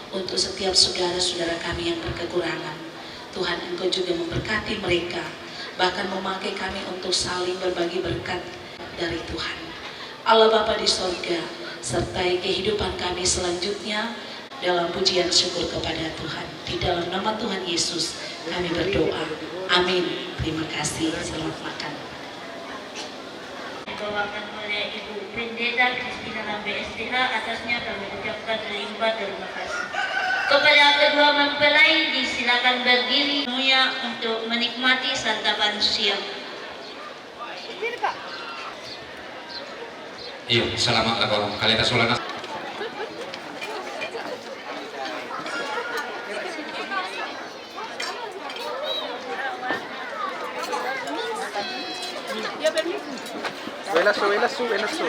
untuk setiap saudara-saudara kami yang berkekurangan. Tuhan, Engkau juga memberkati mereka, bahkan memakai kami untuk saling berbagi berkat dari Tuhan. Allah Bapa di sorga, sertai kehidupan kami selanjutnya dalam pujian syukur kepada Tuhan. Di dalam nama Tuhan Yesus kami berdoa. Amin. Terima kasih. Selamat makan. Dibawakan oleh Ibu Pendeta Christina Lambe, S T H, atasnya kami ucapkan limpah terima kasih. Kepada kedua mempelai, disilakan berdiri semuanya untuk menikmati santapan siang. Iyo, selamat lah, Bang. Kalian sudah nas- Wela su, wela su, wela su.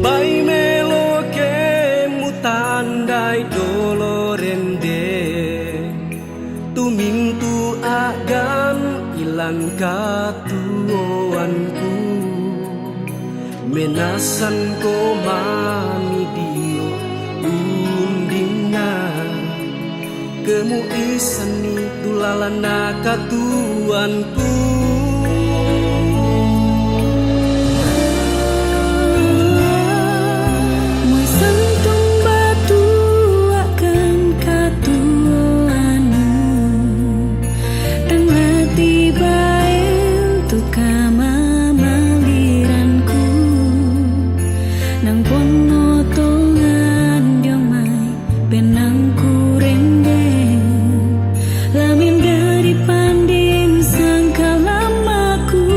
Bai melo kemu tandai dolo rende, tumintu agan ilang katuoanku. Menasan ko mami dio undingan, kemu isani tu lalan nakatuanku. Moi santun batuakan katuoannu, tang lati baen tu kamamaliranku. Nang ponno tongan diong mai penangku rende, la menjadi panding sangkal lamaku.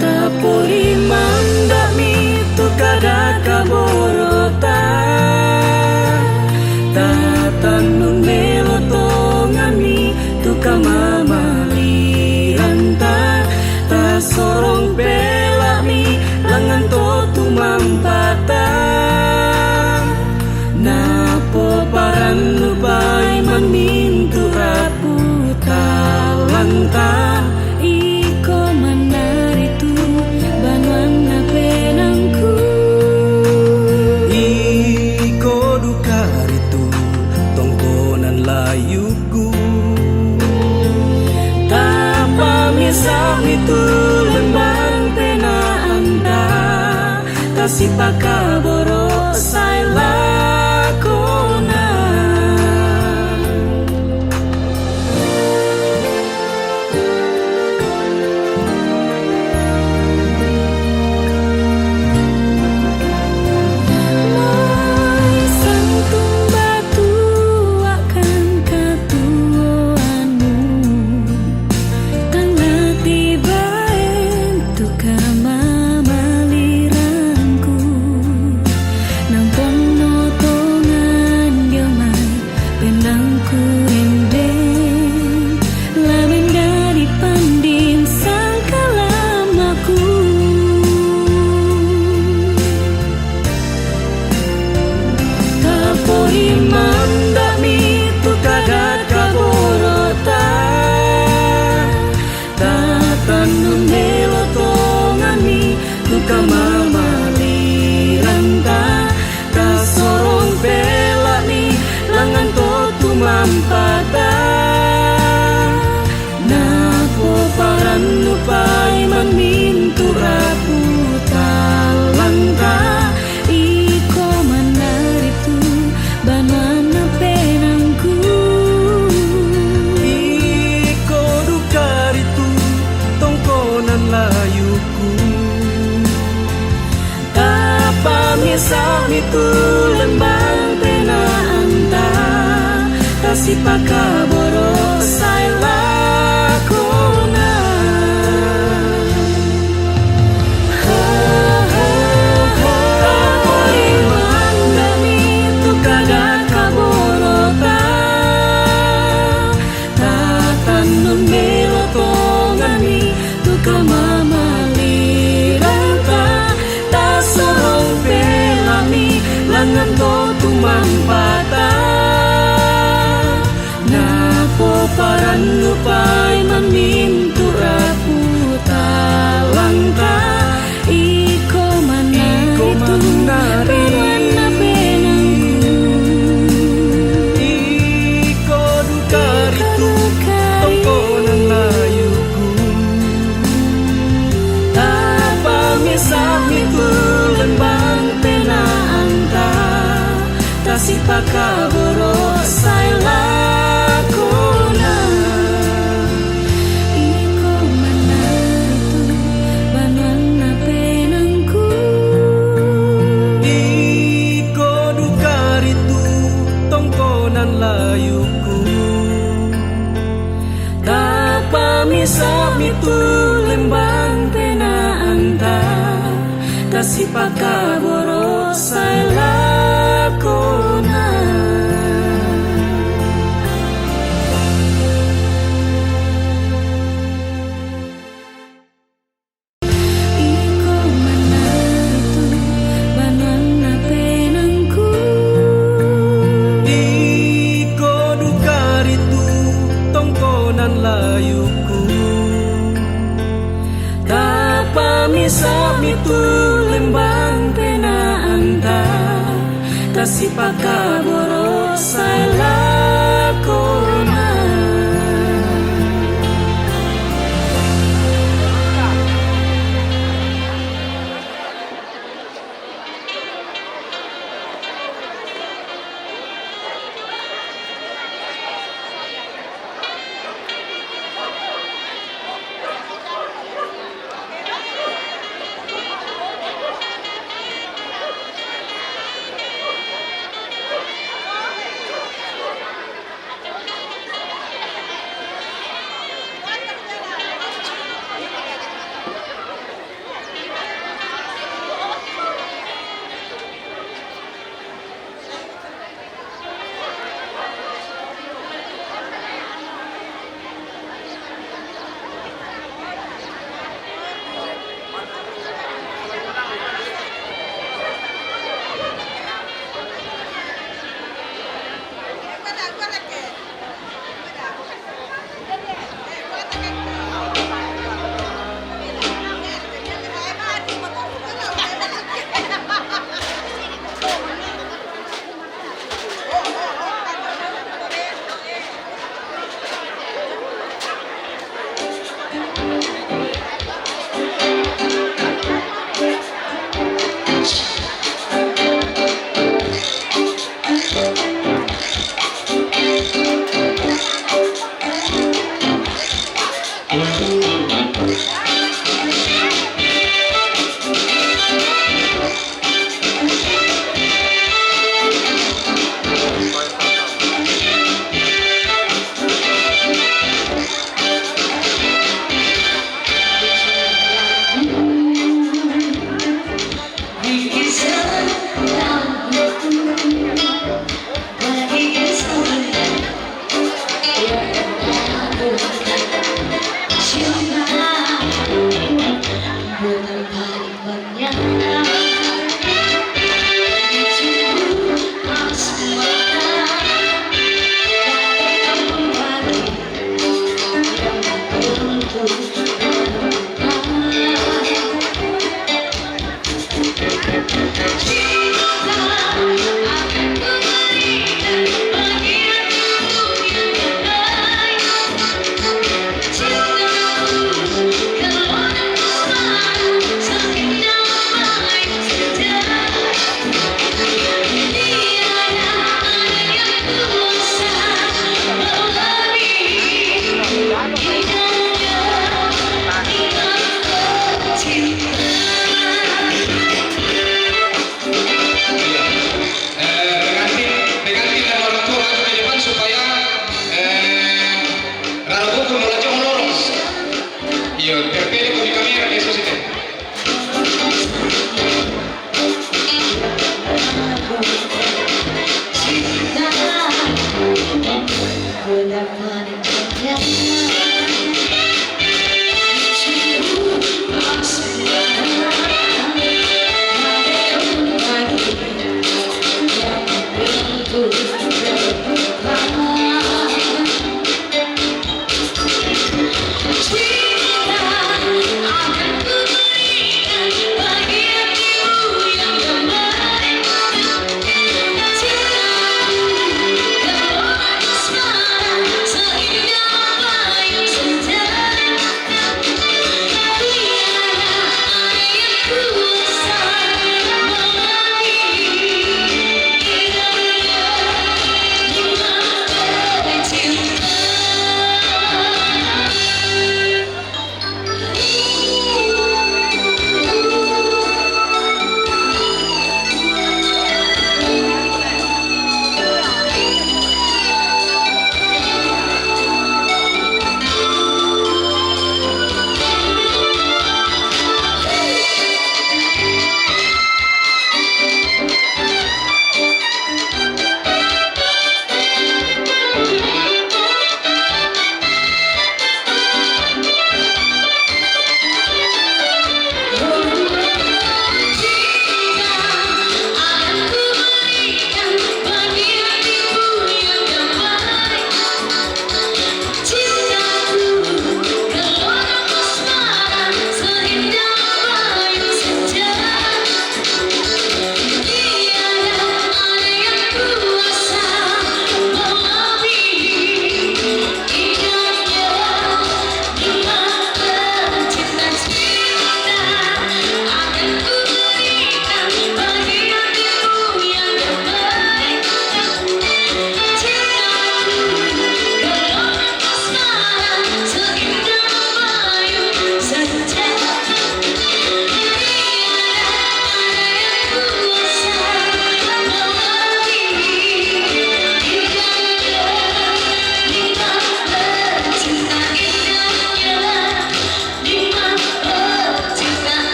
Tapori mandami tu kada kaborota, tatannun melo tongami tu kamamalianta, tasorong pelami langan to tumampata. Napoparannu pai manintu rapu talanta, iko manari tu banuanna penangku. Iko duka ritu tongkonan layuku. Tapamesami tu lembang penaanta, tasipakaboro sai lakona. Moi santun batuakan katuoannu, tang lati baen tu kam- Kamamaliranta, tasorong pela'mi langan to tumampata. Napoparannu paiman mintu' rapu talangka, iko manaritu banuanna penaangku. Iko duka ritu tongkonan layukku. Tapamesa'mi tu lembang penaanta, tasipakaboro' sae lakona. Tapori mandami tu kada' kaborota, tatannun melo tonganmi tu kamamaliranta, tasorong pela'mi langan to tumampata. Napoparannu paiman mintu' rapu talangka, iko manaritu banuanna penaangku. Iko duka ritu tongkonan layukku. Tapamesa'mi tu lembang penaanta, tasipakaboro' sae lakona. Iko manaritu banuanna penaangku. Iko duka ritu tongkonan layukku. Tapamesa'mi tu lembang penaanta, tasipakaboro' sae lakona. Iko manaritu banuanna penaangku. Iko duka ritu tongkonan layukku. Tapamesa'mi tu lembang penaanta, tasipakaboro' sae lakona.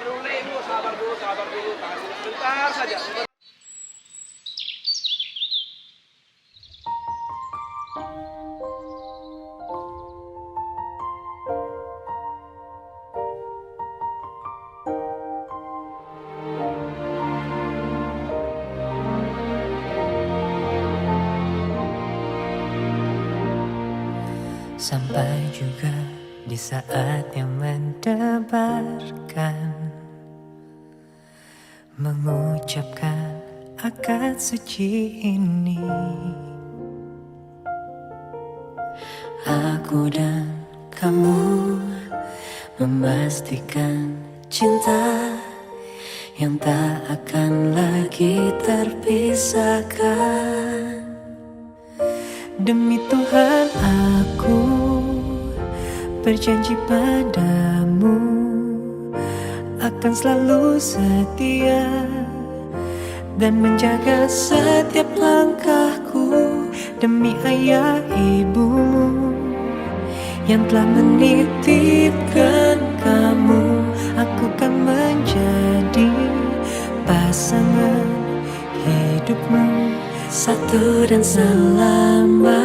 Dulu, Ibu, sabar dulu, sabar dulu, tahan dulu sebentar saja. Sampai juga di saat yang mendebarkan, mengucapkan akad suci ini. Aku dan kamu memastikan cinta yang tak akan lagi terpisahkan. Demi Tuhan, aku berjanji padamu akan selalu setia dan menjaga setiap langkahku demi ayah ibumu yang telah menitipkan kamu. Aku kan menjadi pasangan hidupmu satu dan selamanya.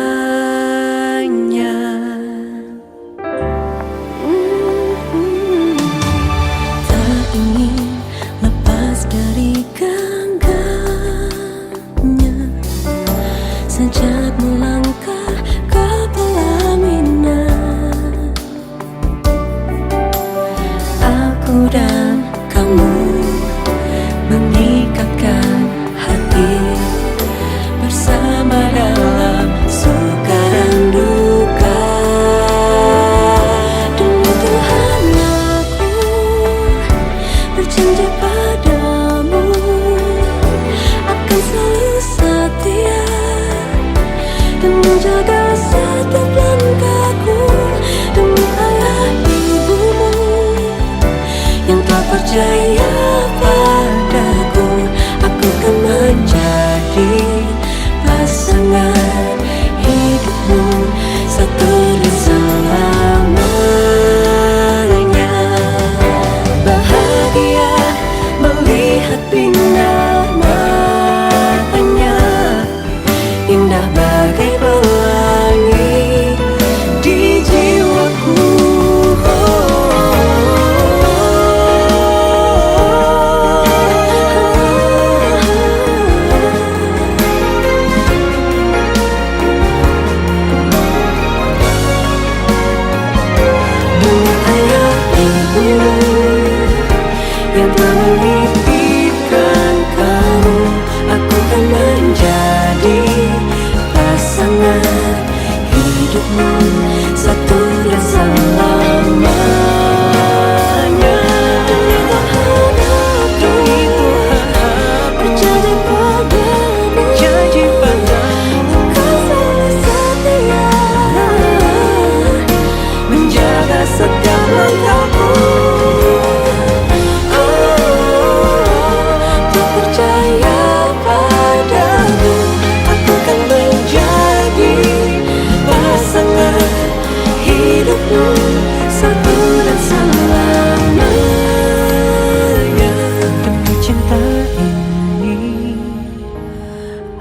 Tak ingin lepas dari genggamnya sejak melangkah ke pelaminan. Aku dan kamu mengikatkan hati bersama dalam suka dan duka. Demi Tuhan, aku berjanji padamu akan selalu setia dan menjaga setiap langkahku demi ayah ibumu yang telah percaya padaku. Aku kan menjadi pasangan hidupmu satu dan selamanya. Bahagia melihat pindah matanya, indah bagai pelangi di jiwaku. Demi ayah ibu yang telah menitipkan kamu, aku kan menjadi pasangan hidupmu satu dan selamanya. Demi Tuhan, aku berjanji padamu, janji padamu, akan selalu setia menjaga setiap langkahku. Oh, tak percaya padamu, aku kan menjadi pasangan hidupmu satu dan selamanya. Demi cinta ini,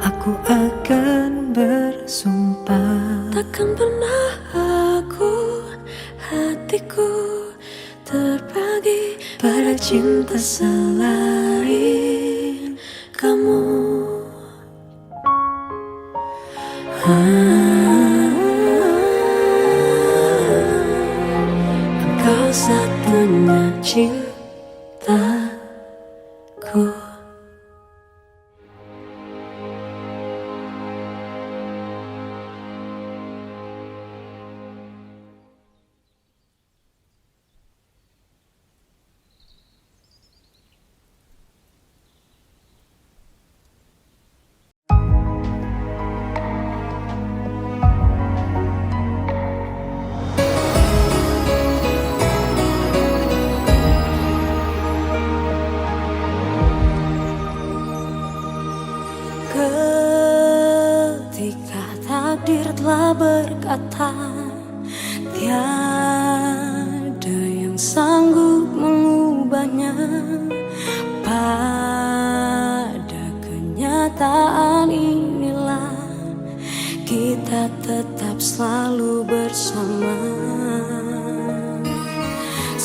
aku akan bersumpah, takkan pernah aku, hatiku terbagi pada cinta selain kamu. Ah, engkau satunya cintaku.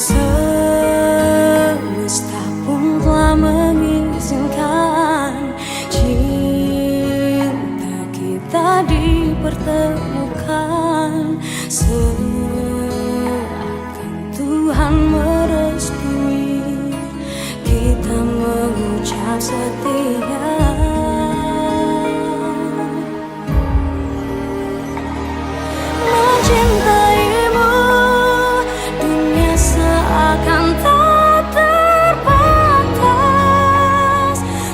Semesta pun telah mengizinkan cinta kita dipertemukan. Seakan Tuhan merestui, kita mengucap setia. Mencintaimu, dunia seakan tak terbatas.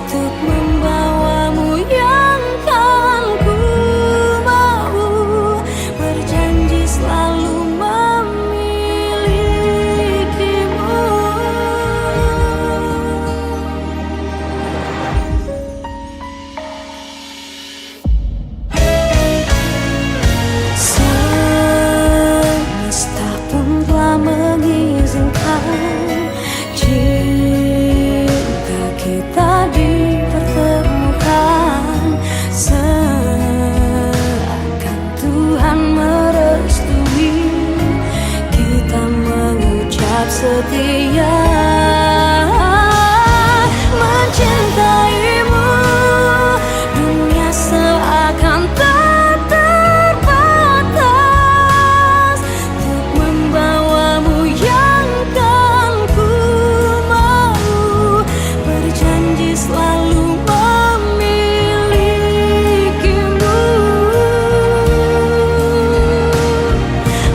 Untuk membawamu yang kan ku mau, berjanji selalu memilikimu. Semesta pun telah mengizinkan cinta kita dipertemukan. Seakan Tuhan merestui, kita mengucap setia. Mencintaimu, dunia seakan tak terbatas. Untuk membawamu yang kan ku mau, berjanji selalu memilikimu.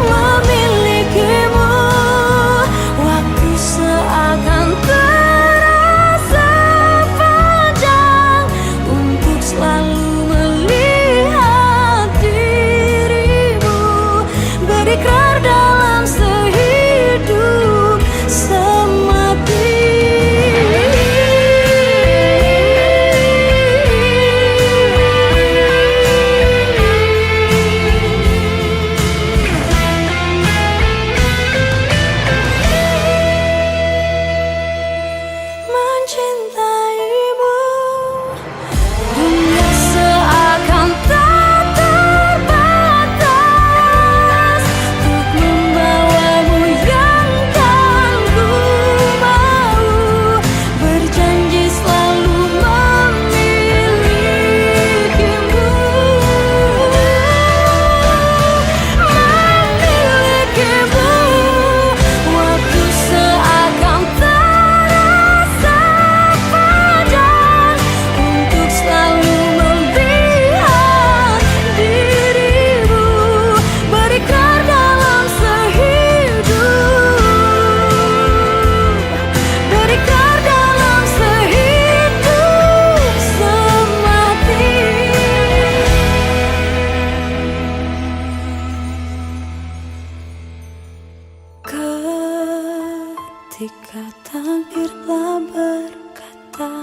Memilikimu, waktu seakan terasa panjang. Untuk selalu melihat dirimu, berikrar dalam sehidup semati. Mencintaimu, dunia seakan tak terbatas. Untuk membawamu yang kan ku mau, berjanji selalu memilikimu. Memilikimu, waktu seakan terasa panjang. Untuk selalu melihat dirimu, berikrar dalam sehidup, berikrar dalam sehidup semati. Ketika takdir telah berkata,